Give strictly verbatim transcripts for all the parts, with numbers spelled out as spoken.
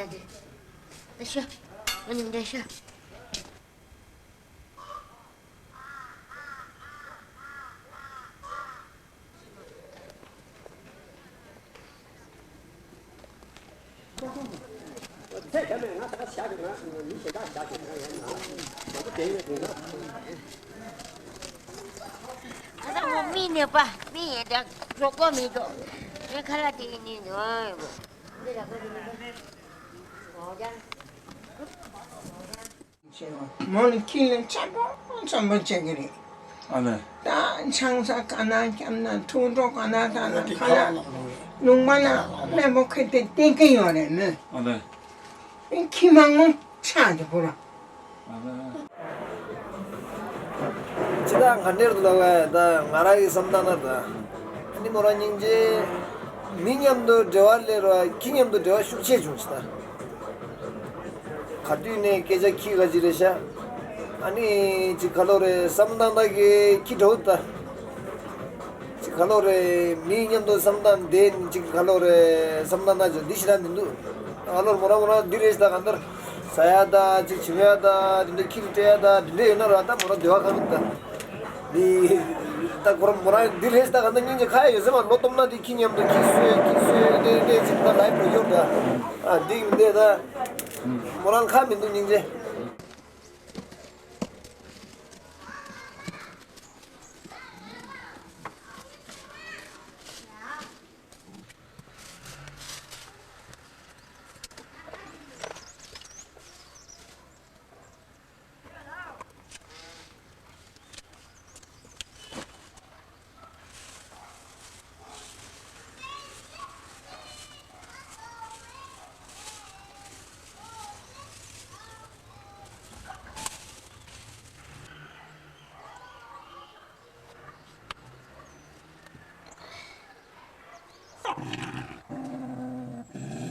ཤོད། ང་ནི་འདྲ་ཤོད། ཨ་ད་ངོ་མི་ནས་པ་མི་ཡེ་ད་གྲོགས་པོ་མི་འདུག་ངས་ཁ་ལག་དེ་ཡིན་ནི་འདུག་འདི་ལ་ཁ་དེ་ནི་འདུག་མོ་ནི་ཁྱི་ལ་འཆམ་པོ་འཆམ་པོ་བྱེད་ཀྱི་རེད། ཨ་ལས། ད་ཆང་ས་ག་ན་འཁྱམ་ན་ཐུག་འགྲོ་ག་ན་ད་ན་ཁ་ལ་ལུང་མ་ན་སྨན་པོ་ཁྱི་དེ་བསྟེན་གི་ཡོད་རེད་མོད། ཨ་ལས། ཨེ་ཁྱི་མ་ངོ་ཆགས་འདུག་པོ་ར། ཨ་ལས། ཅི་ད་ག་འདྲེར་ལ་ལ་ད་ང་རང་གི་བསམ་སྟངས་ན་ད། ཨ་ནི་མོ་རང་སྙིང་རྗེ། མི་མཉམ་དུ་འབྲེལ་བ་སླེབས་ར་ཁྱི་མཉམ་དུ་འབྲེལ་བ་ཤུགས་ཆེ་བྱུང་ཅི་ད། ག་དུས་ནས་སྐད་ཆ་ཁྱི་ག་ཅི་རེད་ཤག་ཨ་ནི་ཅིག་ག་ལོ་རེད་བསམ་སྟངས་ད་གི་ཁྱི་འདྲ་བོ་ད། ཅིག་ག་ལོ་རེད་མི་མཉམ་དུ་བསམ་སྟངས་དེ་ཅིག་ག་ལོ་རེད་བསམ་སྟངས་ད་ཅིག་འདི་ཞིག་ད་མི་འདུག་ག་ལོ་མོ་རང་མོ་རང་འདི་རེད་ཤག་ད་གང་ལྟར་ཟ་ཡ་ད་ཅིག་བྱུང་ཡ་ད་དེ་འདྲ་ཁྱི་ལ་སྤྲད་ཡ་ད་དེ་འདྲ་ཡོད་ན་ར་ད་མོ་རང་འདོད་པ་གང་ད། འདི་ད་ཁོ་རང་མོ་རང་འདི་རེད་ད་ག་ད་སྙིང་རྗེ་ཁ་ཡ་ཡོད་ཟེར་མ་ལོ་སྟོང་ན་འདི་ཁྱི་མཉམ་དུ་ཁྱི་གསོས་ཁྱི་གསོས་ཏེ་ཏེ་ཅིག་ད་ལའི་བུ་ཡོད་ད། ཨ་འདི་མི་འདི་ད་མོ་རང་ཁ་མི་འདུག་སྙིང་རྗེ།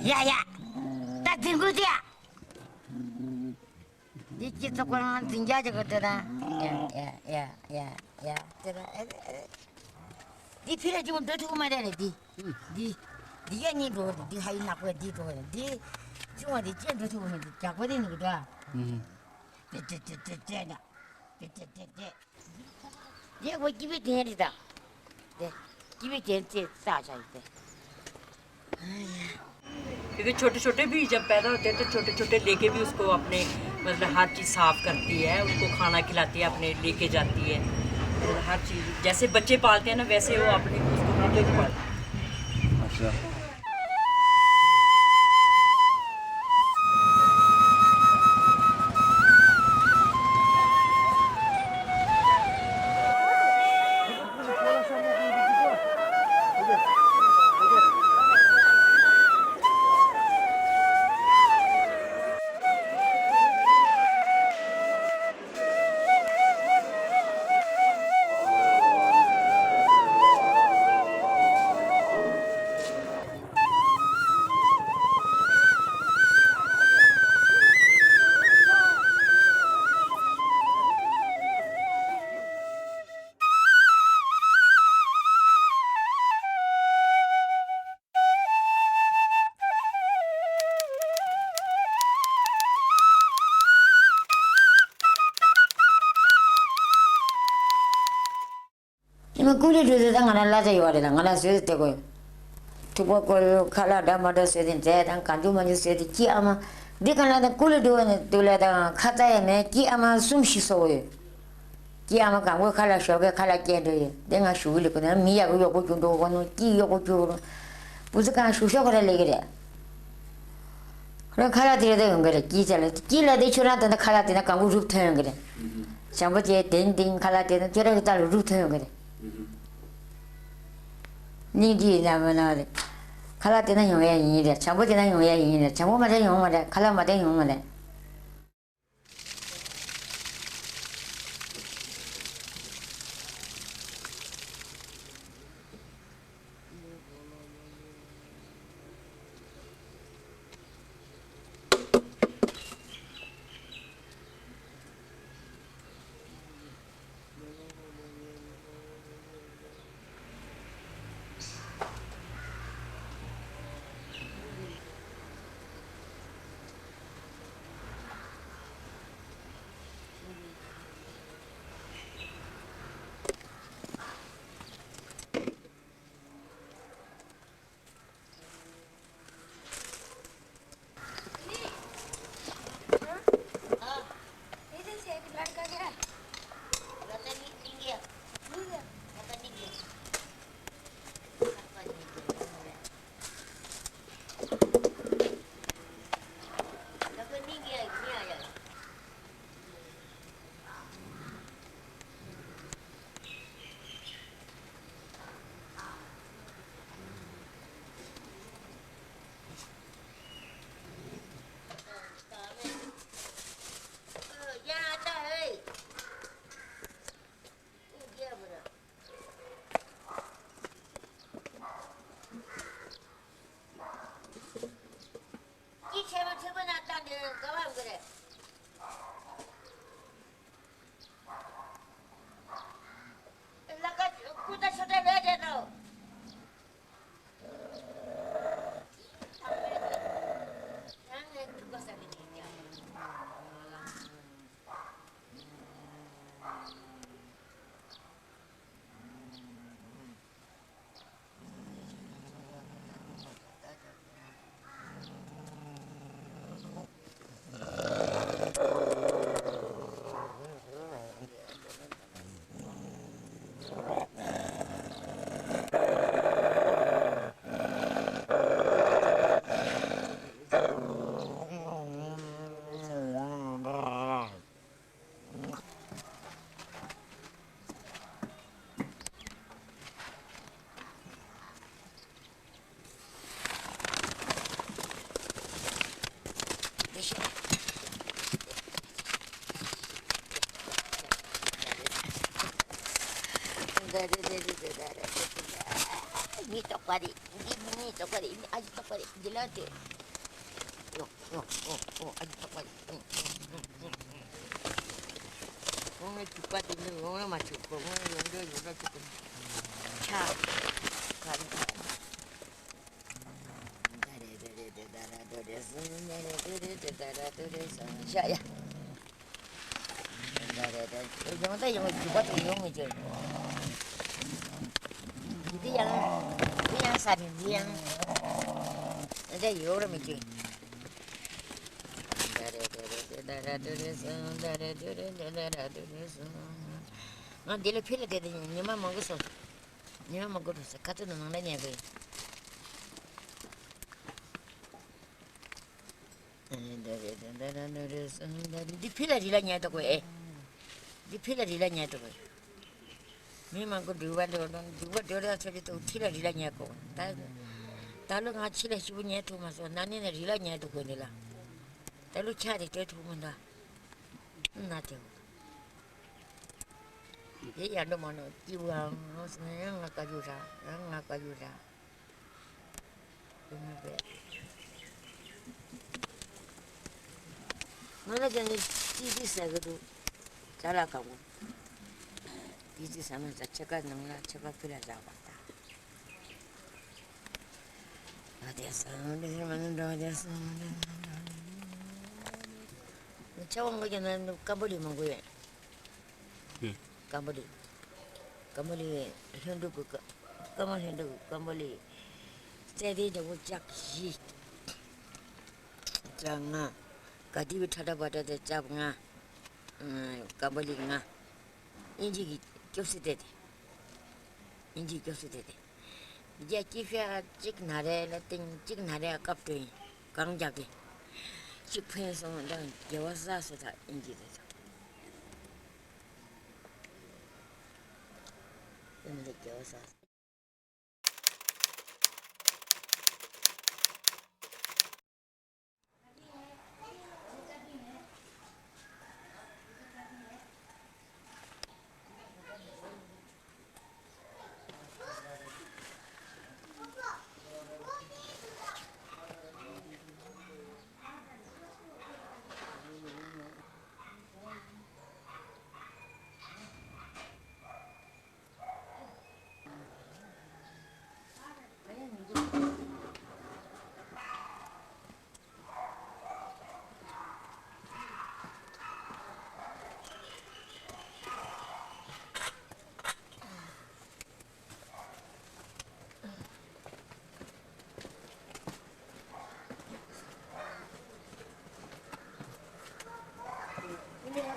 ཡ་ཡ། ད་འཛིན་དགོས་ཏེ་ཡ། འདི་སྤྱི་ཚོགས་ཁོ་རང་འཛིན་རྒྱ་ཆེ་གི་འདུག་ད། ཡ་ཡ་ཡ་ཡ་ཡ་དེ་ལ་ཨེ་ཨེ། འདི་ཕི་ལ་ཅུང་འདོད་ཐུབ་མ་རེད་རེད་འདི། འདི་འདི་ཡ་གཉིས་འགྲོ་རེད་འདི་ཧ་ཡི་ནག་པོ་འདི་འགྲོ་རེད་འདི། ཆུང་བ་འདི་ཅན་འགྲོ་ཐུབ་མ་རེད་འདི་རྒྱག་པ་རེད་ནི་གི་འདྲ། ཏེ་ཏེ་ཏེ་ཏེ་ཏེ་ན། ཏེ་ཏེ་ཏེ་ཏེ། དེ་ཁོ་སྐྱིད་པའི་དོན་རེད་ད། དེ་སྐྱིད་པའི་དོན་ཅེས་བསགས་བྱ་ཡི་དེ། क्योंकि छोटे छोटे भी जब पैदा होते हैं तो छोटे छोटे लेके भी उसको अपने मतलब हर चीज़ साफ करती है, उनको खाना खिलाती है, अपने लेके जाती है। मतलब हर चीज़ जैसे बच्चे पालते हैं ना वैसे वो अपने उसको भी पालती है। अच्छा। ཉི་མ་ཀུ་ལི་འགྲོ་དུས་ད་ང་རང་གླ་ཆ་ཡོད་རེད་ད་ང་རང་བཟོས་ཏེ་དེ་དགོས། ཐུག་པ་ཀོ་ལོ་ཁ་ལག་འདྲ་མ་འདྲ་བཟོས་ཏེ་འཛད་དང་གང་འཇུ་མ་འཇུ་བཟོས་ཏེ་ཀྱི་ཨ་མ། འདི་ག་ལ་ད་ཀུ་ལི་འགྲོ་བ་ནས་དུ་ལ་ད་ཁ་ཚ་ཡ་མེད་ཀྱི་ཨ་མ་གསུམ་བཞི་སོ་ཡོད། ཀྱི་ཨ་མ་གང་བོ་ཁ་ལག་ཞོགས་ཀས་ཁ་ལག་སྐྱེལ་འགྲོ་ཡོད་དེ་ང་ཞུ་གི་ལི་ཀུ་ན་མི་ཡག་གི་གཡོག་པོ་རྒྱུ་འགྲོ་གོ་ནོ་ཀྱི་གཡོག་པོ་རྒྱུ་གོ་ནོ། བུ་ཚ་གང་ཞུ་ཤོག་ག་ར་ལས་གི་རེད། ཁོ་རང་ཁ་ལག་དེ་རེད་ད་ཡོང་གི་རེད་ཀྱི་ཅ་ལ་ཀྱི་ལ་དེ་ཁྱོད་རང་ད་ད་ཁ་ལག་དེ་ན་གང་བོ་རུབ་ཐོན་ཡོང་གི་རེད། བྱམས་པོ་ཅེ་དེང་དེང་ཁ་ལག་དེ་ན་ཁྱོད་རང་གི་ད་ལ་རུབ་ཐོན་ཡོང་གི་རེད། སྙིང་རྗེ་ཡིན་ན་མིན་ན་རེད། ཁ་ལག་དེ་ན་ཡོང་ཡ་ཡིན་རེད་བྱམས་པོ་དེ་ན་ཡོང་ཡ་ཡིན་རེད་བྱམས་པོ་མ་དེ་ཡོང་མ་རེད་ཁ་ལག་མ་དེ་ཡོང་མ་རེད། མི་རྟག་པ་རེད། འདི་མི་རྟག་པ་རེད། འདི་ཨ་ཅེ་རྟག་པ་རེད། འདི་ལ་དེ། ཨོ་ཨོ་ཨོ་ཨོ། ཨ་ཅེ་རྟག་པ་རེད། ཨོ་ངའི་ཅུག་པ་དེ་ནི་ཨོ་ང་མ་ཅུག་གོ། ཨོ་ཡོང་འདྲ་ཡོང་འདྲ་ཅུག་གོ། ཆ། ཁ་རི་ཁ་རི། ཤ་ཡ། ཡོང་ད་ཡོང་རྒྱུ་བ་དང་ཡོང་མི་བྱེད། འདི་ཡང་འདི་ཡང་ས་རེད། འདི་ཡང་འདི་ཡོང་ར་མི་བྱེད། ང་འདི་ལ་ཕི་ལ་བསྡད་དེ་ཉི་མ་མང་པོ་སོང་། ཉི་མ་མང་པོ་འགྲོ་ས་ཁ་ཐུག་ནང་ལ་ཉལ་དགོས། འདི་ཕི་ལ་རི་ལ་ཉལ་འདུག་གོ་ཨེ། འདི་ཕི་ལ་རི་ལ་ཉལ་འདུག་གོ། མི་མང་པོ་འགྲུལ་བ་འགྲོ་འགྲོ་འགྲུལ་བ་འགྲོ་ར་ཚ་བི་འདུག་ཕི་ལ་རི་ལ་ཉལ་གོ། ད་ད་ལོ་ང་ཕྱི་ལ་ཞིབ་པོ་ཉལ་ཐུབ་མ་སོང་། ན་ནིང་ནས་རི་ལ་ཉལ་འདུག་གོ་འདི་ལ། ད་ལོ་ཆ་དེ་སྤྲད་ཐུབ་མི་འདུག་ན་དེ་འོ། དེ་ཡར་འགྲོ་མ་ནོ་སྐྱིད་པོ་ཨང་ང་བཀའ་བརྒྱུད་ར་ང་བཀའ་བརྒྱུད་ར། ང་ལ་ཀྱང་ནི་ཏི་ཏི་ཟ་གི་འདུག་ཅ་ལག་གང་པོ། ཏི་ཏི་ཟ་མ་ཟ། ཕྱེད་ཀ་ནང་ལ་ཕྱེད་ཀ་ཕི་ལ་བཞག་པ་ད། ཨ་དེ་སང་དེ་མ་ནི་འགྲོ་དེ་སང་དེ་མ་འགྲོ་དེ། ཆ་བ་ངོ་རྒྱ་ན་ཀམ་པོ་ལི་མང་པོ་ཡོད། ཀམ་པོ་ལི། ཀམ་པོ་ལི་ལྷུན་གྲུབ་ཀྱི་ཀ་ཀ་མ་ལྷུན་གྲུབ་ཀྱི་ཀམ་པོ་ལི། ཚད་ལྡན་ལྗང་གུ་ལྕགས་བཞི། ལྕགས་ལྔ། ག་དི་བི་ཁྲ་ཁྲ་བ་ཏྲ་དེ་ལྕགས་ལྔ། ཀམ་པོ་ལི་ལྔ། ཨིན་ཇི་གི་སྐྱོབ་སི་དེ་དེ། ཨིན་ཇི་སྐྱོབ་སི་དེ་དེ། རྒྱ་སྐྱེ་ཤ་གཅིག་ན་རེ་ལ་སྟེང་གཅིག་ན་རེ་སྐབས་དོན་གང་རྒྱག་གི། གཅིག་ཕན་སོང་འདྲ་དགེ་བ་བསགས་སོ་ད་ཨིན་ཇི་དེ་ཚོ། ཨིན་ཇི་དགེ་བ་བསགས།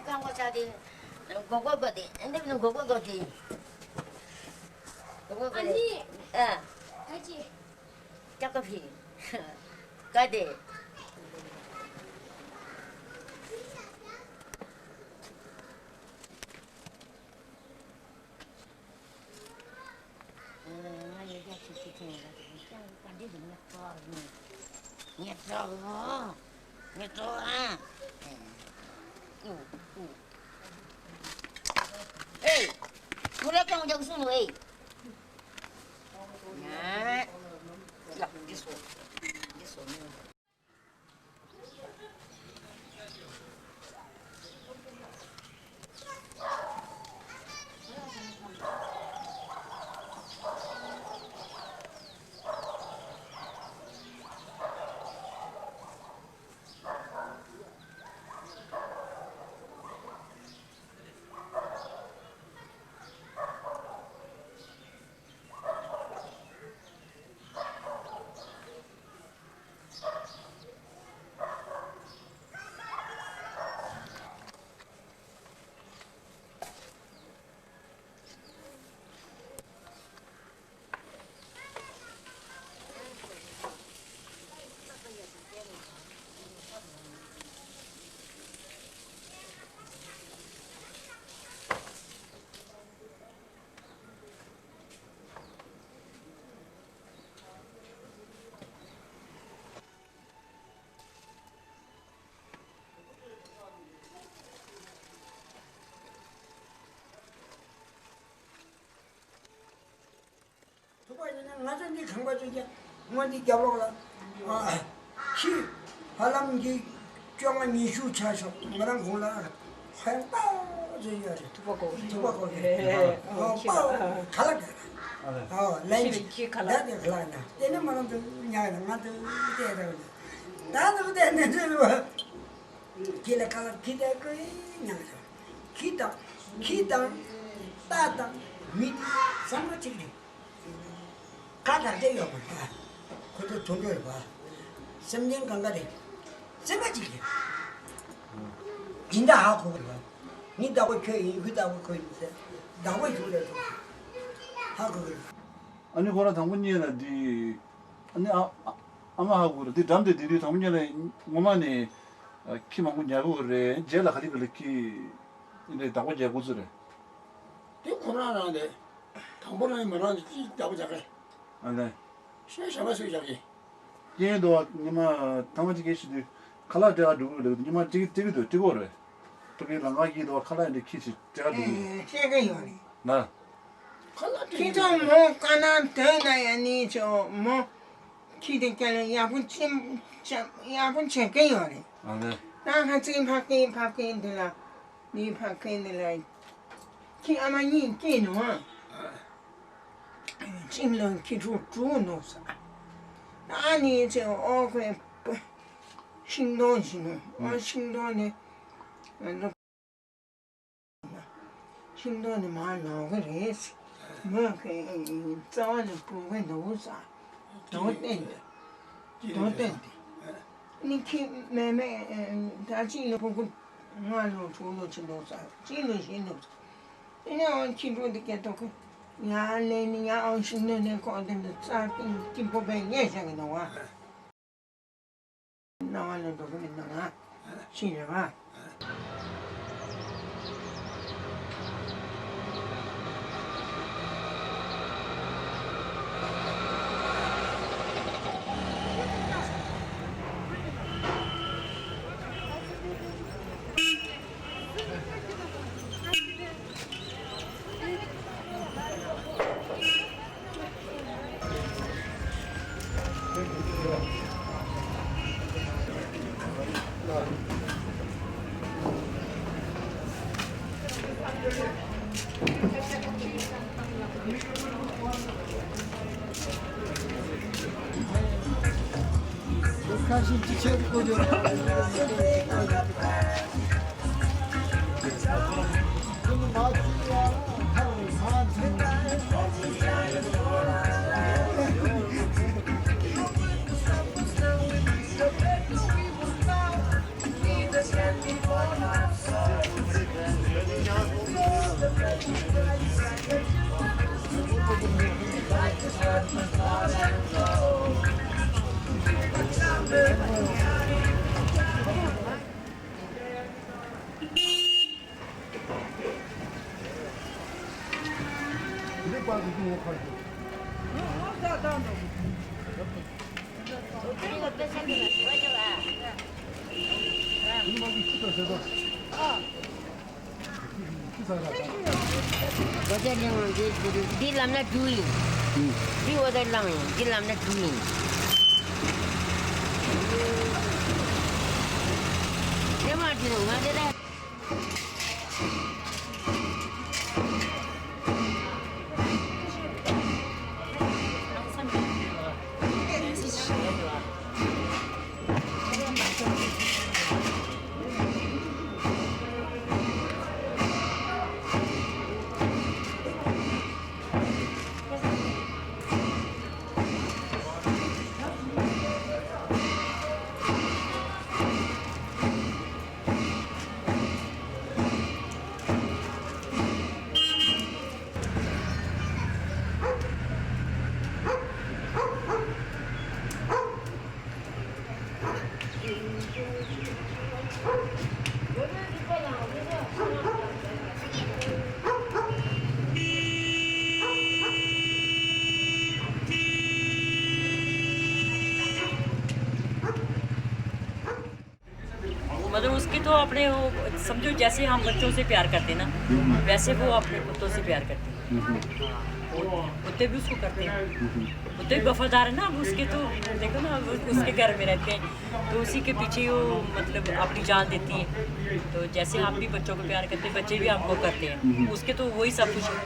ཀང་གོ་ཆ་དེ། གོ་གོ་གོ་དེ། འདི་ནི་གོ་གོ་གོ་དེ། གོ་གོ་གོ་དེ། ཨ་ནི། ཨ། ཨ་ཅེ། ཀྱག་ཀ་ཕི། ཀ་དེ། ང་ཡོད་རྒྱ་ཆེ་ཆེ་ཐེངས་ཡོད་ལ་ཀྱང་ག་འདྲས་ཟེར་ངས་ཚོར་ནས་ངས་ཚོར་ངས་ཚོར་ཨ། ཨེ། ཁོ་ལ་ཀྱང་རྒྱག་སོང་ནོ་ཨེ། ཡ། ཡ། འདི་སོ། འདི་སོ་ནི། ང་ཚོ་འདི་ཁང་པ་ཚོ་ཀྱང་སྔོན་འདི་རྒྱབ་ལོགས་ལ་ཨ་ཁྱི་ཧ་ལམ་གྱི་བཅོ་ལྔ་ཉི་ཤུ་ཆ་ཤོག་ང་རང་གོང་ལ་ཧོན་ཏོག་ཙེ་ཡོད་རེད། ཐུག་པ་གོ་ཐུག་པ་གོ་རེད། ཨ་ཁྱི་པ་ཁ་ལག་རེད། ཨ་ལན་ཁྱི་ཁྱི་ཁ་ལག་ད་དེ་ཁ་ལག་ན་དེ་ནས་མ་རང་ཚོ་ཉག་ན་ང་ཚོ་བལྟས་ད་ད་ཚོ་བལྟས་ནས་ཚོ་ཁྱི་ལ་ཁ་ལག་ཁྱི་དེ་ཀོ་ཉག་ཤོག་ཁྱི་དང་ཁྱི་དང་རྟ་དང་མི་ཚང་མ་གཅིག་རེད། ཁ་གྲགས་ཅན་ཡོད་པ་རེད་པ། ཁོ་ཚོ་དུད་འགྲོ་རེད་པ། སེམས་ཅན་གང་ག་རེད། སེམས་པ་གཅིག་རེད། སྦྱིན་བདག་ཧ་གོ་གི་རེད་པ། ངའི་བདག་པོ་ཁྱོད་ཡིན། ཁོའི་བདག་པོ་ཁོ་ཡིན་ཟེར། བདག་པོ་ཞུགས་ལས་ཐུབ་ཧ་གོ་གི་རེད། ཨ་ནི་ཁོ་རང་དང་པོ་ཉིད་ལ་འདི། ཨ་ནི་ཨ་ཨ་ཨ་མ་ཧ་གོ་གི་རེད། འདི་འགྲམ་དེ་འདི་དུས་དང་པོ་ཉིད་ལ་ངོ་མ་ནས་ཨ་ཁྱི་མང་པོ་ཉར་གི་རེད། རྗེས་ལ་ག་ལེ་ག་ལེ་ཁྱི་འདི་འདྲའི་བདག་པོ་རྒྱག་འགོ་ཚུགས་རེད། དེ་ཁོ་རང་རང་རེད། དང་པོ་རང་ཡིན་མ་རང་གི་ཅིག་བདག་པོ་རྒྱག་གི། ཨ་ལས། ཤ་ཞབས་པ་སུས་བཞག་གི། སྐྱེས་འདུག་བ། ཉི་མ་ཐང་མ་གཅིག་སྐྱེས་ཤི་དུས་ཁ་ལག་སྤྲད་ག་འགྲོ་གི་རེད། ཉི་མ་གཅིག་སྤྲད་གི་འདུག་སྤྲད་གོ་རེད། ཕ་གིའི་ལམ་ཁ་སྐྱེས་འདུག་བ། ཁ་ལག་འདི་ཁྱི་ཞིག་སྤྲད་ག་འགྲོ་གི་རེད། སྤྲད་གི་ཡོད་རེད། ན། ཁ་ལག་སྤྲད་ཁྱི་གི་ཚོ་འདུག་མོ་དཀར་ནག་དོན་ན་ཡ་ནི་ཚོ་མོ། ཁྱི་དེ་སྐྱ་ལ་ཡག་པོ་ཅི་ཅི་ཡག་པོ་བྱེད་གི་ཡོད་རེད། ཨ་ལས། ད་ཁ་ཚིག་ཕ་གི་ཕ་གི་འདི་ལ། ནི་ཕ་གི་འདི་ལ། ཁྱི་ཨ་མ་གཉིས་སྐྱེས་ནུག་ཨ། གཅིག་ལ་ཁྱི་ཕྲུག་དྲུག་འདུག་ས། ཨ་ནི་ཚེ་ཨོ་ཁོས་ཤིང་སྡོང་བྱིན་ནུག་ཨོ་ཤིང་སྡོང་ནི་ང་ཚོ་ཤིང་སྡོང་ནི་མར་ལོག་གི་རེད། མོས་ཁོའི་རྩ་བ་ནས་སྤུ་གུ་འདུག་ས། རྡོ་བསྟན་ཏེ། རྡོ་བསྟན་ཏེ། ནི་ཁྱི་མེ་མེ་ད་གཅིག་ལ་སྤུ་གུ་ལྔ་ལོ་དྲུག་ལོ་ཅིག་འདུག་ས། གཅིག་ལོ་བཞི་འདུག་ས། དེ་ནས་ཨང་ཁྱི་འགྲོ་འདི་སྐད་ཐོག་གི་ཡང་ལས་ནི་ཡང་ཨང་ཤིང་ནོ་ནས་ཁོག་འདི་འདི་རྩ་ཏིང་ཏིང་པོ་པས་ཉལ་བཞག་གི་འདུག་བ། སྣང་བ་ལ་འགྲོ་གི་མི་འདུག་ང་ཤིང་རེད་བ། འདི་ལམ་སྣ་དྲུག་ཡིན། འདི་འོ་ད་ལམ་ཡིན། འདི་ལམ་སྣ་དྲུག་ཡིན། དེ་མ་དྲུག་ང་དེ་ལ། मतलब उसकी तो अपने वो, समझो जैसे हम बच्चों से प्यार करते हैं ना, वैसे वो अपने कुत्तों से प्यार करते हैं। कुत्ते भी उसको करते हैं। कुत्ते भी वफादार है ना, अब उसके तो देखो ना, अब उसके घर में रहते हैं, तो उसी के पीछे वो, मतलब, अपनी जान देती है। तो जैसे हम भी बच्चों को प्यार करते हैं, बच्चे भी हमको करते हैं। उसके तो वही सब कुछ है।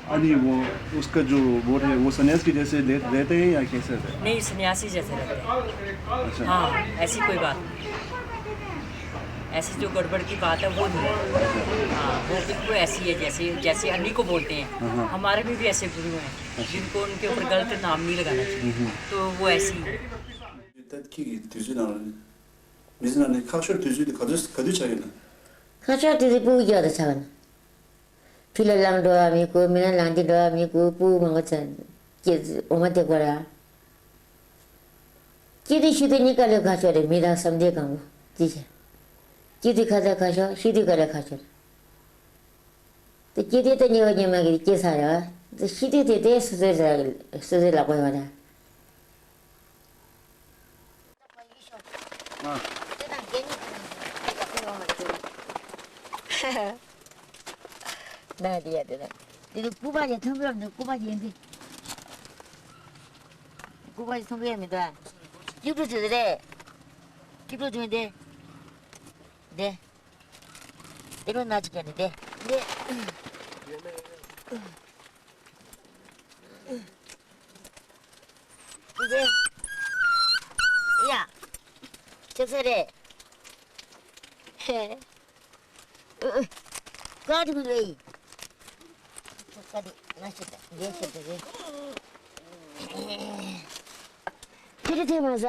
अरे, वो, उसका जो वो है, वो सन्यास के जैसे ले-, लेते हैं या कैसे रहते हैं? नहीं, सन्यासी जैसे रहते हैं। अच्छा। हाँ, ऐसी कोई बात नहीं। ऐसी जो गड़बड़ की बात है, वो नहीं है। हाँ, वो बिल्कुल ऐसी है, जैसे, जैसे अली को बोलते हैं। हाँ, हाँ। हमारे में भी ऐसे गुरु हैं, अच्छा। जिनको उनके ऊपर गलत नाम नहीं लगाना चाहिए। हम्म। तो वो ऐसी है। ད་ཁྱེད་ཀྱི་དུས་ཚོད་ནང་ལ་མི་ཚེ་ནང་ནས་ཁག་ཤོས་དུས་ཚོད་དེ་ག་དུས་ག་དུས་ཆགས་ཡོད་ན། ཁག་ཤོས་དུས་ཚོད་སྤུ་གུ་སྐྱེ་བ་དང་ཆགས་པ་ན། ཕྱི་ལ་ལངས་འགྲོ་བ་མི་དགོས། མི་ལ་ལངས་ཏེ་འགྲོ་བ་མི་དགོས། སྤུ་གུ་མང་པོ་ཚང་སྐྱེ་འོ་མ་དེ་དགོས་ར། སྐྱེ་དུས་ཤི་དུས་གཉིས་ཀ་ལས་ཁག་ཤོས་རེད། མི་དང་བསམ་གཏན་གང་པོ་ཅི་བྱེད། སྐྱེ་དུས་ཁ་ཚ་ཁག་ཤོས། ཤི་དུས་ག་ལས་ཁག་ཤོས་རེད། དེ་སྐྱེ་དུས་དེ་ཉེ་བ་ཉེ་མ་གི་སྐྱེ་ས་རེད་བ། དེ་ཤི་དུས་དེ་དེ་སོ་སོའི་ར་སོ་སོའི་ལག་པ་ཡོད་ར། ན་དེ་ཡ་དེ་ན། དེ་ནི་སྐུ་པར་ཡ་ཐུམ་རབ་ནི་སྐུ་པར་ཡིན་ཏེ། སྐུ་པར་ཡ་ཐུམ་རབ་མི་འདུག་ཨ། སྐྱིབས་འགྲོ་དེ་རེད། སྐྱིབས་འགྲོ་དེ་འདི། འདི། དེ་རུ་ན་ཅི་ཀ་ནི་འདི། འདི། འདི། ཡ། ཆབ་ས་རེད། ཧེ། ཀ་ཏི་མི་རེད། ཀ་ཏི་ང་ཤི་ད་འདི་ཤི་ད་རེད། ཁྱི་རི་ཐེ་མ་ཟ།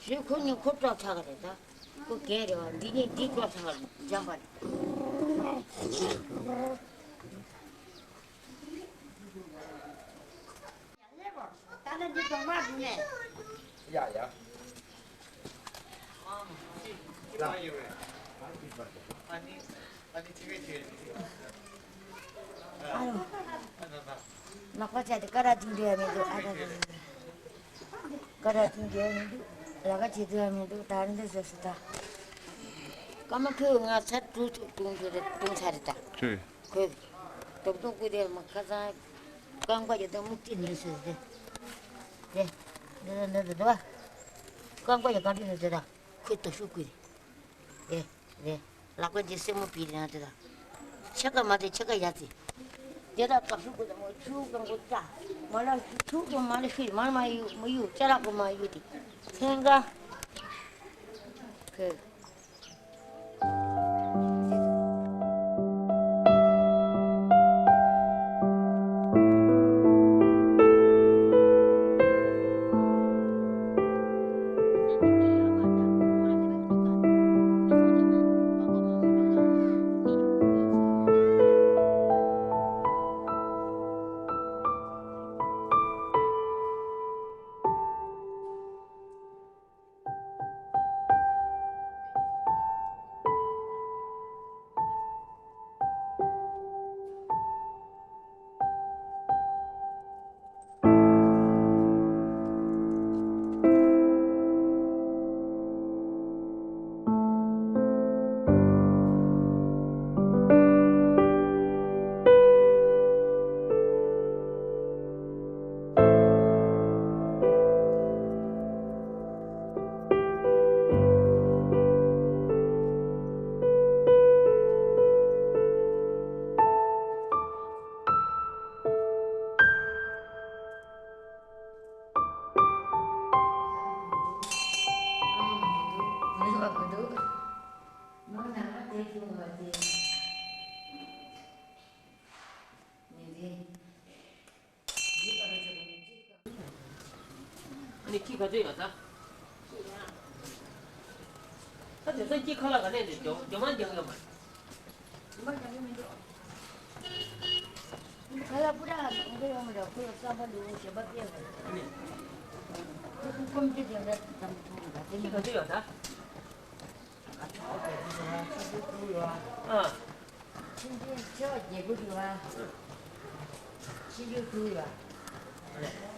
ཞེས་ཁོ་གཉིས་ཁོ་སྐྲག་ཚར་ག་རེད་ད། ཁོ་རྒན་རེད་བ། འདི་གཉིས་འདི་སྐྲག་ཚར་ག་རེད། འཇམ་པ་རེད། ད་ནི་འདི་གདོང་མ་བཟུང་ནས། ཡ་ཡ། ལག་པ་བྱས་ཏེ་ཀ་ར་བཅིངས་འགྲོ་ཡ་མི་འདུག་ཨ་ད་ད། ཀ་ར་བཅིངས་འགྲོ་ཡ་མི་འདུག་ལ་ཀ་བྱེད་ཐུབ་ཡ་མི་འདུག་ད་རིང་འདི་བཟོས་སོ་ད། ཀ་མ་ཁོས་ང་ཚ་དྲུག་ཅུ་བཏུང་ཚར་བཏུང་ཚར་རེད་ད། ཁྱོད། ཁོས། དོག་དོག་ཀུ་དེ་མ་ཁ་སང་། རྐང་པ་ཡོད་དོ་མུག་ཅི་ནི་སོ་དེ། དེ། འདི་འདི་འདི་འདི་བ། རྐང་པ་ཡོད་གང་དྲི་ནི་དེ་ད། ཁོས་སྟོབས་ཤུགས་ཀུན། རེད། རེད། ལག་པ་འདི་སེན་མོ་པི་རེད་ན་དེ་དང་། ཕྱེད་ཀ་མ་དེ་ཕྱེད་ཀ་ཡ་ཙི། དེ་དག་སྟོབས་ཤུགས་ཀུན་དང་མོ་ཆུ་གང་གོ་ཙ། མ་ལ་ཆུ་གང་མ་ལ་ཤུ་མ་ལ་མ་ཡུ་མ་ཡུ་ཅ་ལག་གོ་མ་ཡུ་དེ། ཚན་ག་ཁོས། ཨ་ནི་ཁྱི་ག་ཚོད་ཡོད་ད། ད་དེང་སང་ཁྱི་ཁ་ལག་ག་ནས་ནས་རྒྱ་རྒྱ་མ་རྒྱག་ཡོད་མ་རེད། ཁ་ལག་པུ་ར་འདི་ཡོང་མི་འདུག་ཁོས་བསམ་པ་འདུག་ཞེན་པ་སྐྱེས་པ་རེད། ཁོ་ཁོམ་གྱི་དེ་འདྲ་དམ་ཐུག་འདྲ་དེ་ཁྱི་ག་ཚོད་ཡོད་ད། ཨ། ཆུང་ཆུང་ཆེ་བ་བརྒྱད་དགུ་ཡོད་པ། ཆུང་ཆུང་དྲུག་ཡོད་པ།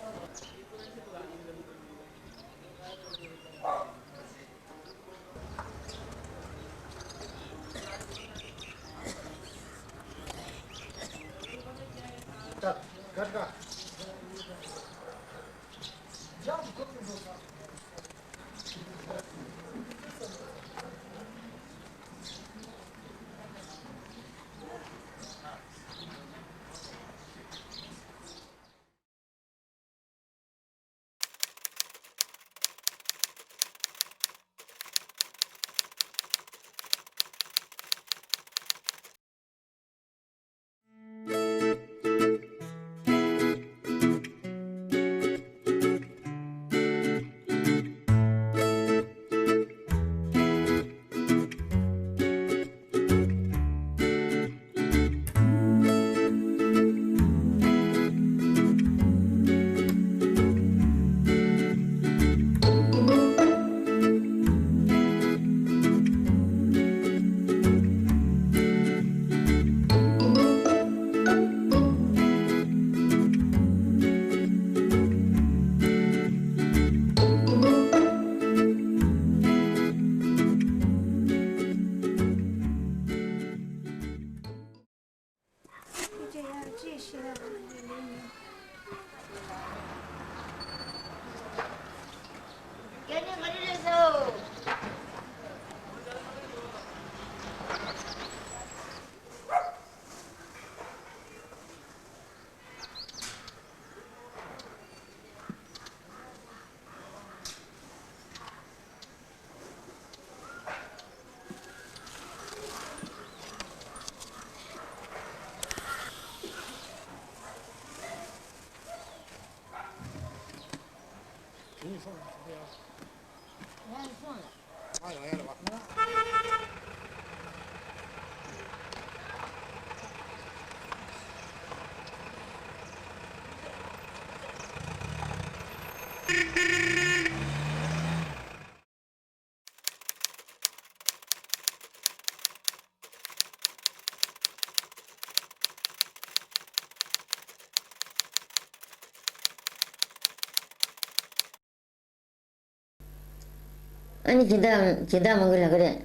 ཨ་ནི་སྦྱིན་བདག་སྦྱིན་བདག་མང་གི་ལབ་གི་རེད།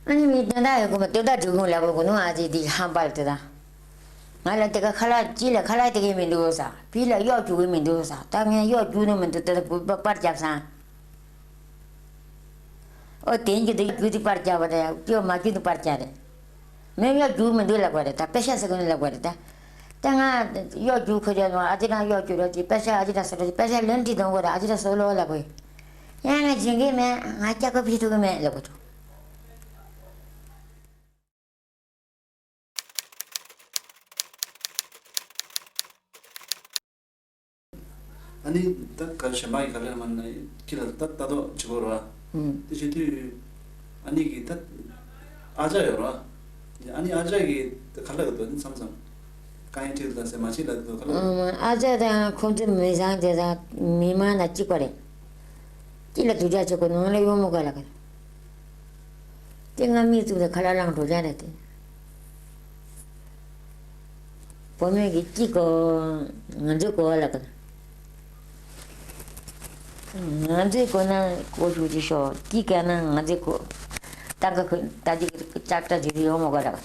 ཨ་ནི་མི་དོན་དག་ཡོད་གོ་མ་དོན་དག་སྒྲིག་གོང་ལབ་གོ་ནོ་ཨ་ཙི་དེ་ཧམ་པ་ལ་དེ་དང་། ང་ལ་དེ་ག་ཁ་ལག་ཅི་ལ་ཁ་ལག་དེ་གའི་མི་འདུག་ས་བི་ལ་གཡོག་རྒྱུག་གི་མི་འདུག་ས་ད་ངས་གཡོག་རྒྱུག་ནི་མི་འདུག་དེ་ད་བུ་པ་པར་རྒྱབ་སང་། ཨོ་དེ་འགྱུར་དུ་གཡོག་རྒྱུག་དུ་པར་རྒྱག་པ་རེད། གཡོག་མ་རྒྱུག་དུ་པར་རྒྱག་རེད། མོས་གཡོག་རྒྱུག་མི་འདུག་ལབ་པ་རེད། ད་པེ་ཤ་ཟེར་གི་ནི་ལབ་པ་རེད། ད་ད་ང་གཡོག་རྒྱུག་ཁོ་རྒྱག་ནོ་ཨ་ཅེ་རང་གཡོག་རྒྱུག་རོགས་གྱིས། པེ་ཤ་ཨ་ཅེ་རང་ཟེར་རོགས་གྱིས། པེ་ཤ་ལོན་ཏི་གཏོང་དགོས་རེད། ཨ་ཅེ་རང་སོ་ལོ་ལབ་གི། ཡང་ང་བྱེད་གི་མེད། ང་སྐྱག་པ་ཕྱིས་ཐུབ་གི་མེད་ལབ་གི་འདུག་ཨ་ནི་ད་ག་གཞན་པ་ཡི་ག་ལེར་མ་ན་ཁྱི་ལ་ད་ལྟ་རྟོག་བྱེད་དགོས་ར། ཨུམ། དེ་བྱེད་དུས་ཨ་ནི་གི་ད་ཨ་ཅག་ཡོད་ར། ཨ་ནི་ཨ་ཅག་གི་ད་ག་ལ་གི་འདུག་ནི་མཚམས་མཚམས་དཀའ་ངལ་འཕྲད་ད་ཟེར་མ་བྱེད་ལ་འདུག་ག་ལ་གི་འདུག་ཨུམ། ཨ་ཅག་དང་ཁོང་ཚོ་མི་བཟང་དེ་དང་མི་མང་ན་གཅིག་པ་རེད། གཅིག་ལ་སྡུག་ཅག་བྱེད་དགོས་ནང་ལ་གཡོག་མོ་ག་ལ་ག་རེད། དེ་ང་མིག་བཙུམ་ནས་ཁ་ལག་བླངས་འགྲོ་ཡ་རེད་དེ། བུ་མོས་ཀྱི་ཅི་གོ། ང་ཚོའི་གོ་བ་ལ་གོ། ང་ཚོའི་གོ་ན་གོ་ཞུ་ཅི་ཤོག་ཅི་ག་ན་ང་ཚོའི་གོ། ད་ག་ཁོ་ད་ཅི་ཅག་ཏྲ་ཅི་ཡོང་མོ་ག་ར།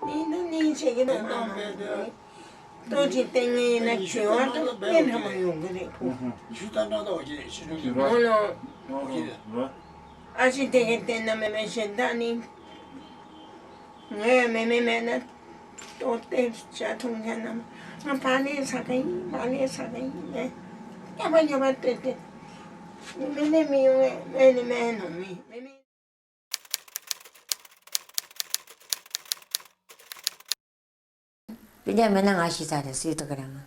ནི་ནི་ནི་བྱེད་ཀྱི་འདུག་མ་མ་ནི། ལྟོ་ཅིག་བསྟེན་ངེས་ན་བྱེད་བར་དུ་དཔེ་འདྲ་མ་ཡོང་གི་རེད་ཕུ། ཞུ་ད་ན་ད་འོ་ཅེ་ཞུ་ནོ་ཅེ་ར། འོ་ལོ། འོ་ཅེ། ཨ་ཅེ་དེ་གའི་བསྟེན་ན་མེ་མེ་ཞེ་ད་ནི། ངས་མེ་མེ་མེད་ན་ལྟོ་བསྟེན་བྱ་ཐུང་ཁ་ན་ང་བ་ལེ་ས་ག་ཡིན་བ་ལེ་ས་ག་ཡིན་ནས་སྐྱ་པ་ཉོ་བ་སྟེར་ཏེ་མེ་མེ་མི་ཡོང་ངས་མེ་ནི་མེ་ནོ་མི་མེ་མེ། སྤུན་ཀྱག་མེད་ན་ང་ཤི་ཚར་རེད་སུས་ཐུག་གི་རེད་ང་།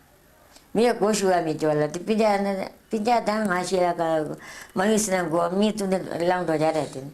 མི་ཡ་གོ་ཞུ་བ་མི་སྐྱོ་ལ་དེ་སྤུན་ཀྱག་ན་སྤུན་ཀྱག་དང་ང་ཤི་ལ་ཀ་མ་ཡུལ་སི་ན་གོ་མི་ཏུ་ནི་ལང་འགྲོ་རྒྱ་རེད་དེ།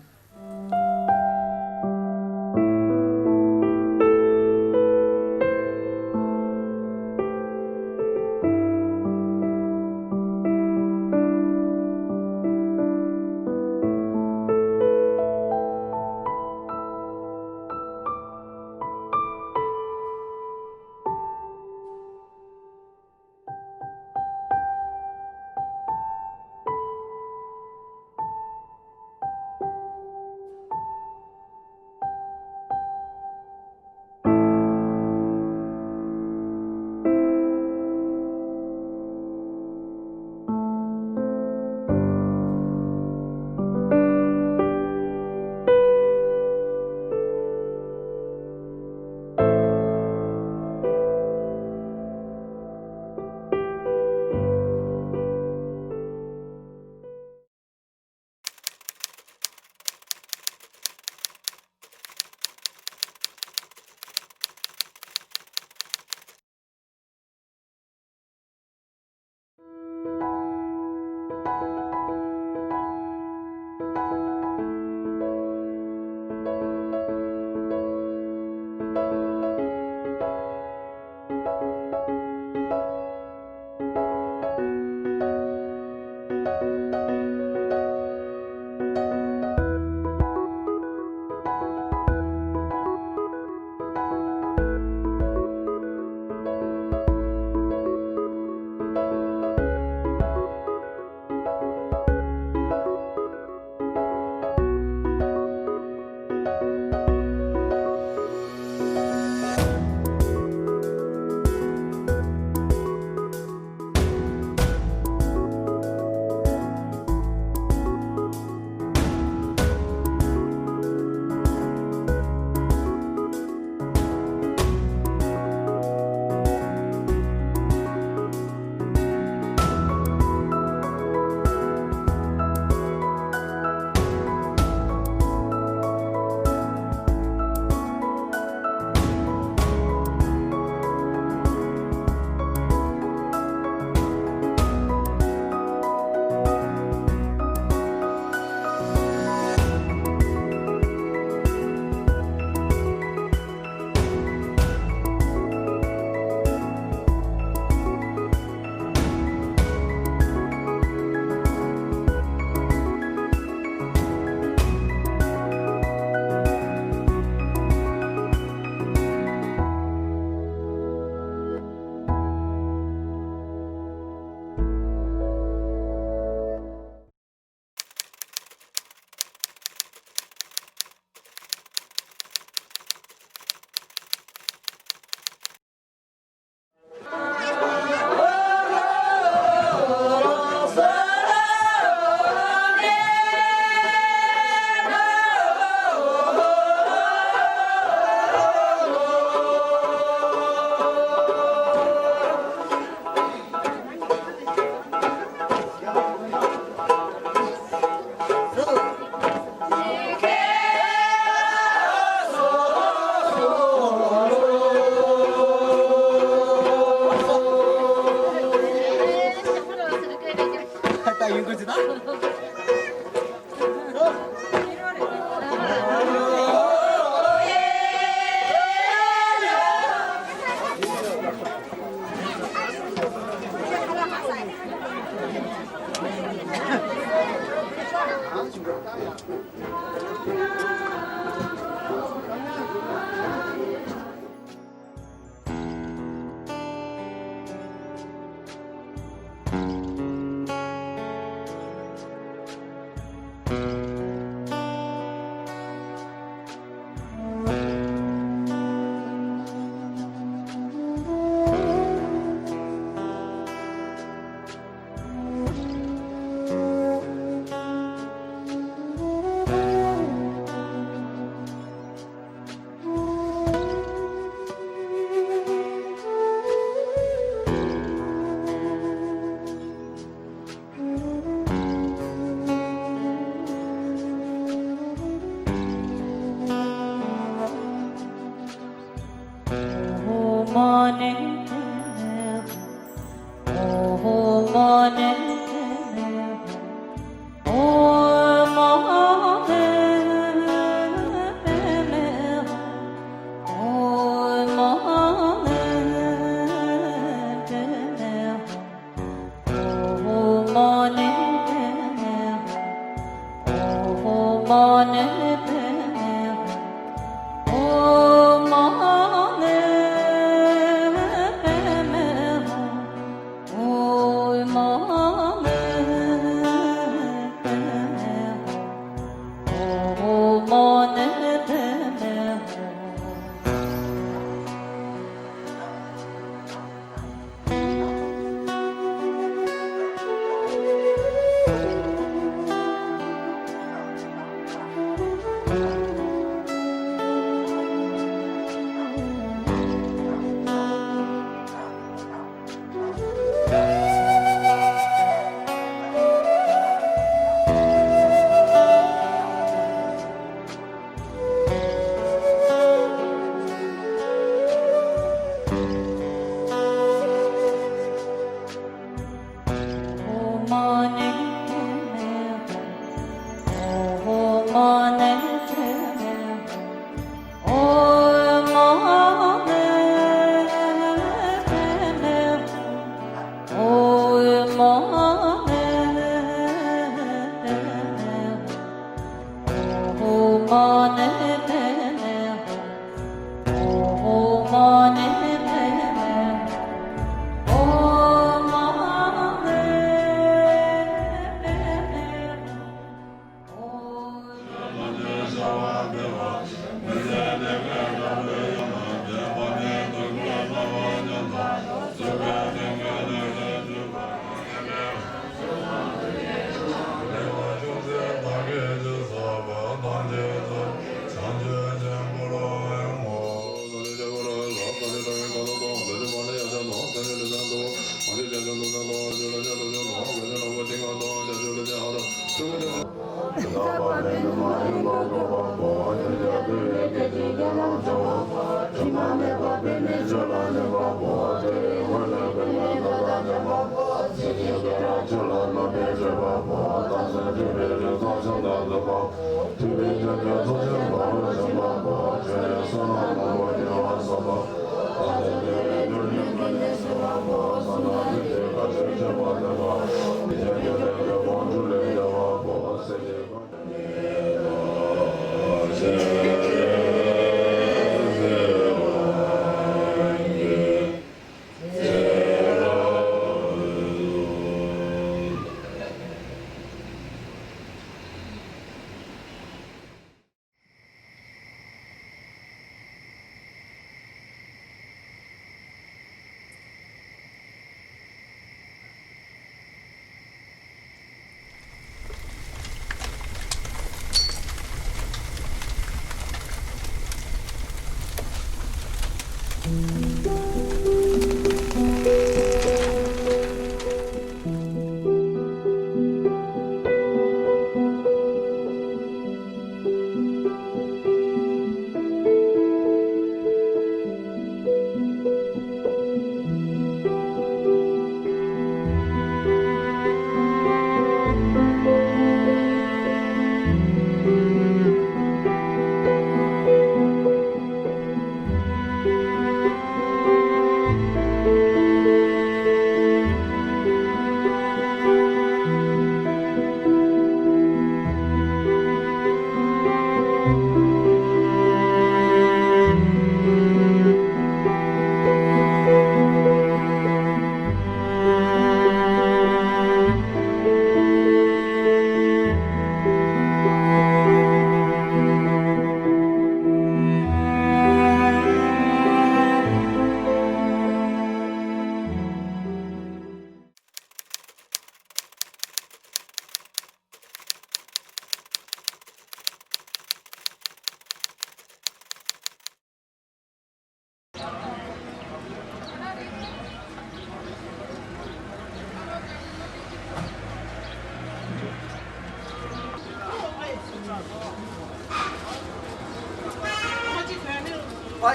ཨ་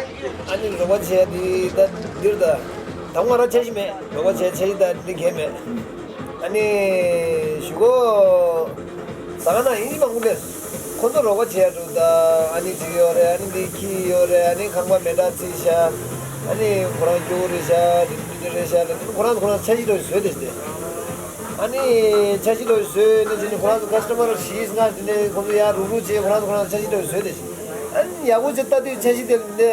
ནི་རོགས་པ་བྱས་འདི་ད་འདིར་ད་དང་པོ་ང་རང་འཆར་གཞི་མེད། རོགས་པ་བྱས་འཆར་གཞི་ད་འདི་གས་མེད། ཨ་ནི་གཞུག་གུ་ཟ་ཁང་ནང་ཡིན་མང་པོ་སླེབས། ཁོ་ཚོ་རོགས་པ་བྱས་འགྲོ་ད། ཨ་ནི་ཅིག་ཡོད་རེད། ཨ་ནི་འདི་ཁྱི་ཡོད་རེད། ཨ་ནི་ཁང་པ་མེ་དྲག་རྩིས་ཤག་ཨ་ནི་ཁོ་རང་སྐྱོ་བོ་རེད་ཤག་འདི་འདི་རེད་ཤག་ལ་ཁོ་རང་ཁོ་རང་འཆར་གཞི་འདྲ་བཟོས་ཏེ་ཟེར། ཨ་ནི་འཆར་གཞི་འདྲ་བཟོས་ནས་ཟེར་ནས་ཁོ་རང་ཚོ་ཀ་སི་ཊ་མར་བཞི་ལྔ་ཟེར་ནས་ཁོ་ཚོ་ཡར་རུག་རུག་བྱས། ཁོ་རང་ཚོ་ཁོ་རང་འཆར་གཞི་འདྲ་བཟོས་ཏེ་ཟེར། ཨ་ནི་ཡག་པོ་བྱས་ལྟ་དུས་འཆར་གཞི་དེ་འདི་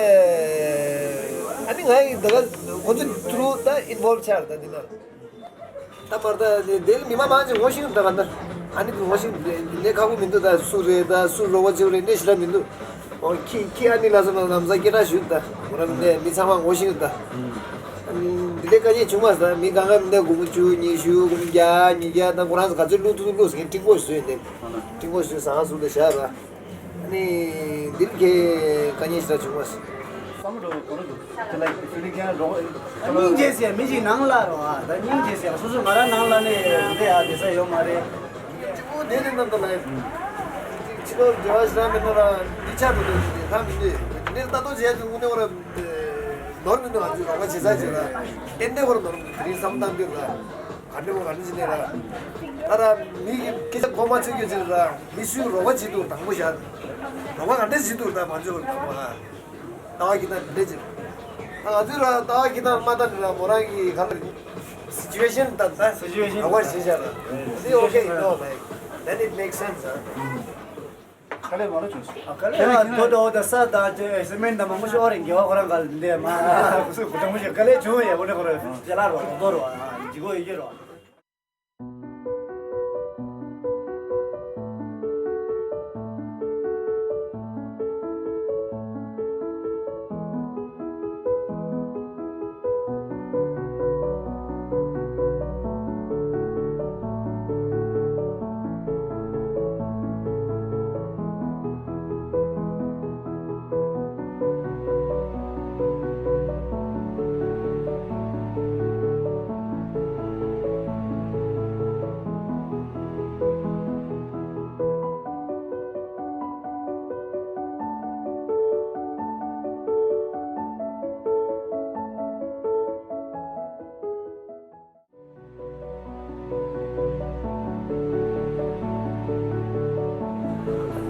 ཨ་ནི་ང་ཡི་ད་ག་ཁོ་ཚོ་ཐུ་རུ་ད་ཨིན་བོལ་བ་ཆགས་རེད། ད་འདི་ན་ད་མར་ད་འདི་ལ་མི་མང་མང་ཅིག་ངོ་ཤེས་ད་ག་ད་ཨ་ནི་ངོ་ཤེས་ལས་ཁག་པོ་མི་འདུག་ད་སུ་རེད། ད་སུ་རོགས་པ་བྱེད་རེད་ནས་ཞེ་དྲག་མི་འདུག་ཨོ་ཁྱི་ཁྱི་ཨ་ནི་ལ་སོ་ན་ལམ་སང་སྐད་གྲགས་ཞུ་ད་ཁོ་རང་ནས་མི་ཚང་མ་ངོ་ཤེས་ད། ཨ་ནི་འདི་ལས་དཀའ་ངལ་བྱུང་མ་ད་མི་གང་ག་མི་ནས་སྒོར་མོ་བཅུ་ཉི་ཤུ་སྒོར་མོ་བརྒྱ་ཉིས་བརྒྱ་ད་ཁོ་རང་ཚོ་ག་ཚོད་བླུག་ཐུབ་ཐུབ་བླུག་ཟིན་ཀྲིང་པོ་བཟོས་ནས་ཀྲིང་པོ་བཟོས་ཟང་ཟུག་ད་བཞག་ད། ཨ་ནི་འདི་ལས་དཀའ་ངལ་ཞེ་དྲག་བྱུང་མ་སོང་། བསམ་བློ་གང་འདུག་དེ་ལ་ཕི་ལི་ཀན་རོགས་སྙིང་རྗེ་ཟེར་མི་ཞིག་ནང་ལ་རོ། ཨ་ད་སྙིང་རྗེ་ཟེར་སོ་སོ་ང་རང་ནང་ལ་ནས་འདི་ཨ་བསྡད་ས་ཡོད་མ་རེད། གཅིག་པོ་དེ་ནི་ནམ་ད་ལ་ཡིན། ཕྱི་ལོགས་འབྲེལ་བ་ཞེ་དྲག་མེད་ན་ར་འདི་ཆགས་འགྲོ་འདུག་ད་མི་འདུག་འདིར་ལྟ་རྟོག་བྱས་ཚུལ་དངོས་གནས་བར་ནོར་མི་འདུག་ང་ཚོས་རོགས་པ་བྱེད་ས་བྱེད་ལ་ཏན་ཏན་བར་ནོར་མི་འདུག་དེ་རིང་བསམ་བཏང་དུས་ལ་ག་འདྲ་བོ་ག་འདྲ་བྱེད་ནས་ལ་ད་ར་མི་གི་སྐད་ཆ་གོ་མ་ཆོད་རྒྱུ་ཅིག་ལ་མི་སུས་རོགས་པ་བྱེད་འདུག་དང་པོ་བཞག་རོགས་པ་ག་འདྲ་བྱེད་འདུག་ད་མ་འཇོག་དང་པོ་ཨ། ལྟ་བ་ཁྱི་དང་འདྲེ་ཅིག་ང་ཚོས་ར་ལྟ་བ་ཁྱི་དང་མ་ལྟ་འདྲེ་ལ་མོ་རང་གི་ག་ལ་སི་ཅུ་ཨེ་ཤན་ལྟ་ད་སི་ཅུ་ཨེ་ཤན་ར་བར་ཞེས་བྱ་ར་འདི་ཨོ་ཁེ་ཡིན་ནོ་ལའིག་then it makes sense ཨ། དཀའ་ལས་མང་པོ་བྱུང་སོང་། དཀའ་ལས་ཨ་དོ་དོ་ད་ས་དང་ཅེ་སི་མེན་ད་མང་པོ་ཞིག་ཨོ་རེ་རྒྱལ་བ་ཁོ་རང་ག་ལ་འདས་མ་ཁོ་ཚོས་གོ་ཐང་པོ་ཞིག་དཀའ་ལས་བྱུང་ཡ་བོ་ནི་ཁོ་ར་ཅེ་ལ་རོ་རོ་རོ་ཨ་ཇི་གོ་ཡི་ཀྱི་རོ།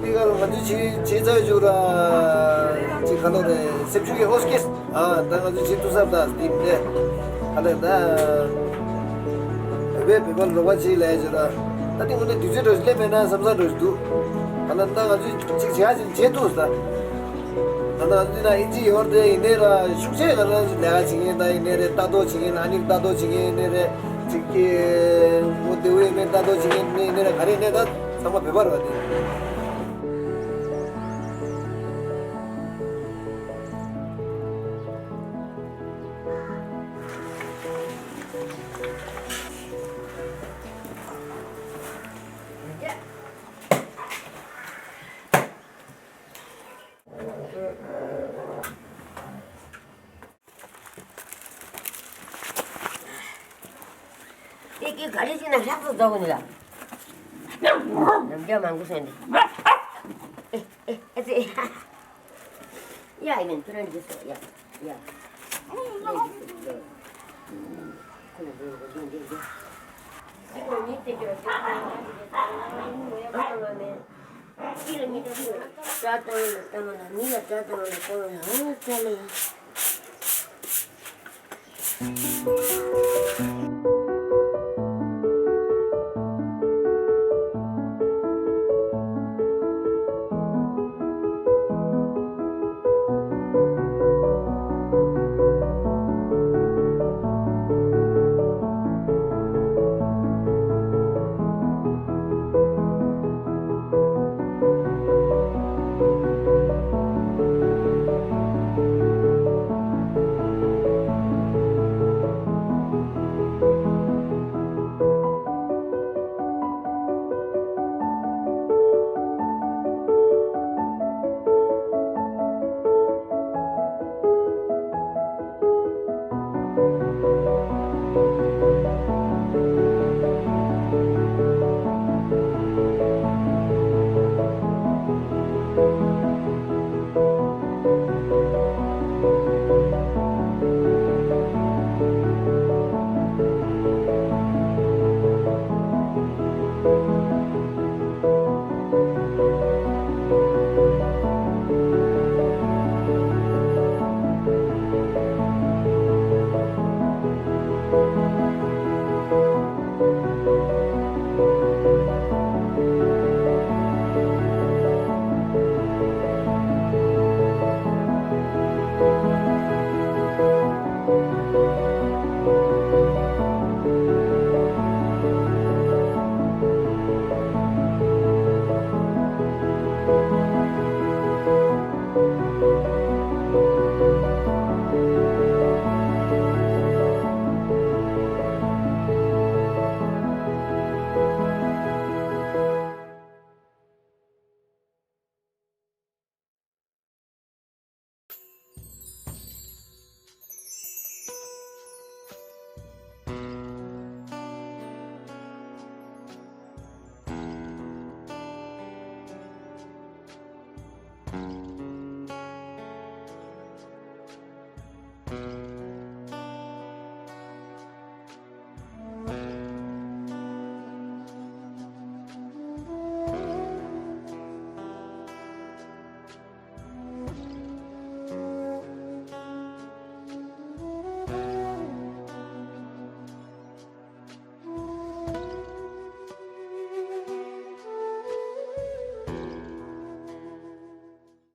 འདི་ག་ལ་ང་ཚོས་བྱེད་བྱེད་ཚར་བཅུག་ར། ཅིག་ག་ལོ་རེད་སེམས་ཤུགས་ཀྱི་ཨོ་སྐྱེས། ཨ་ད་ང་ཚོས་བྱེད་ཐུབ་ས་ད་འདི་འདྲ་ག་ལ་ད་བོད་པས་བོད་པ་ལ་རོགས་པ་བྱེད་ལས་བྱེད་ར། ད་འདི་ངོ་ནས་དུས་ཚོད་འགྲོ་སླེབས་མེད་ན་བསམ་ས་འགྲོ་ཞིག་འདུག་ག་ལ་ད་ང་ཚོས་ཅིག་བྱེད་ཡ་ཅིག་བྱེད་ཐུབ་ས། ད་ལྟ་འདི་ན་ཨིན་ཇི་ཡོད་དེ་ཡིན་ནའི་ར་ཤུགས་ཆེ་ག་ལ་ལས་ཀ་བྱེད་མཁན་ད་ཡིན་ནའི་རེད། ལྟ་རྟོག་བྱེད་མཁན་ཨ་ནི་ལྟ་རྟོག་བྱེད་མཁན་ཡིན་ནའི་རེད། ཅིག་གི་ངོ་བདེ་བོ་ཡོད་མེད་ལྟ་རྟོག་བྱེད་མཁན་ཡིན་ནའི་རེད། ག་རེ་ཡིན་ནའི་ད་ཚང་མ་བོད་པ་རེད་བ་དེ། དེ་གི་ག་རེ་བྱས་ན་ལྷག་ཏུ་རྫོགས་ནི་ལ། ནམ་རྒྱུན་མང་པོ་སོང་ནི། ཨེ་ཨེ་ཨེ་ཙི། ཡ་ཡིན་ཁྱོད་རང་འཇིགས་སོ་ཡ་ཡ། ཁོ་ལ་འགྲོ་འགྲོ་འགྲོ་འགྲོ། ཅི་གོ་ནི་དེ་གྱོད་ཅི་གོ་ནི་དེ་གྱོད་ཅི་གོ་ནི་དེ་གྱོད། ཅི་ལ་མི་དེ་གྱོད། དགྲ་བཏང་ལ་བཏང་ལ་མི་ལ་དགྲ་བཏང་ལ་བཏང་ལ་ཧང་ཅ་ལེ།